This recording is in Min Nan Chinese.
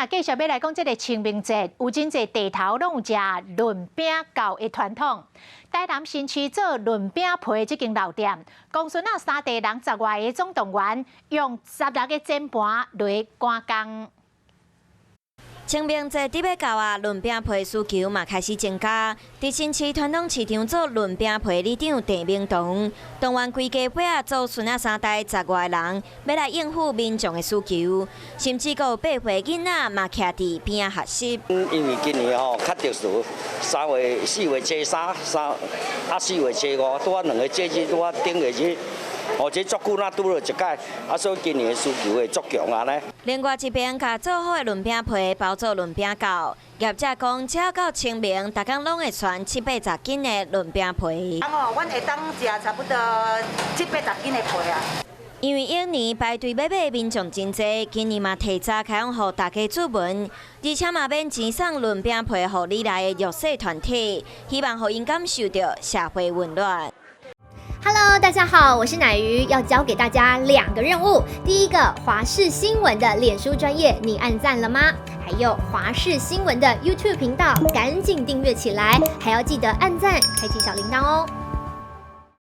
咱繼續欲來講這个清明節，有真濟地頭攏有食潤餅醮的傳統。台南新市做潤餅皮這間老店，公孫仔三代人十外个總動員，用16个煎盤來趕工。清明節佇欲到啊，潤餅皮需求嘛開始增加。佇新市傳統市場做潤餅皮里長鄭明堂，動員規家伙仔祖孫仔三代十外人，欲來應付民眾的需求，甚至閣有8歲囡仔嘛徛佇邊仔學習。因為今年吼較特殊，3月、4月初3、三啊4月初5，拄仔兩个節日，拄仔頂個日。哦，這足久若拄著一擺，啊，所以今年的需求會足強啊呢。另外一邊，共做好的潤餅皮包做潤餅醮，業者講，只要到清明，逐工攏會傳七八十斤的潤餅皮。啊哦，阮會當食差不多七八十斤的皮啊。因為往年排隊欲買的民眾真濟，今年嘛提早開放予大家注文，而且嘛免錢送潤餅皮予里內的弱勢團體，希望予𪜶感受著社會溫暖。 Hello，大家好，我是乃瑜，要交給大家兩個任務。第一個，華視新聞的臉書專頁，你按讚了嗎？還有華視新聞的 YouTube 頻道，趕緊訂閱起來，還要記得按讚，開啟小鈴鐺哦。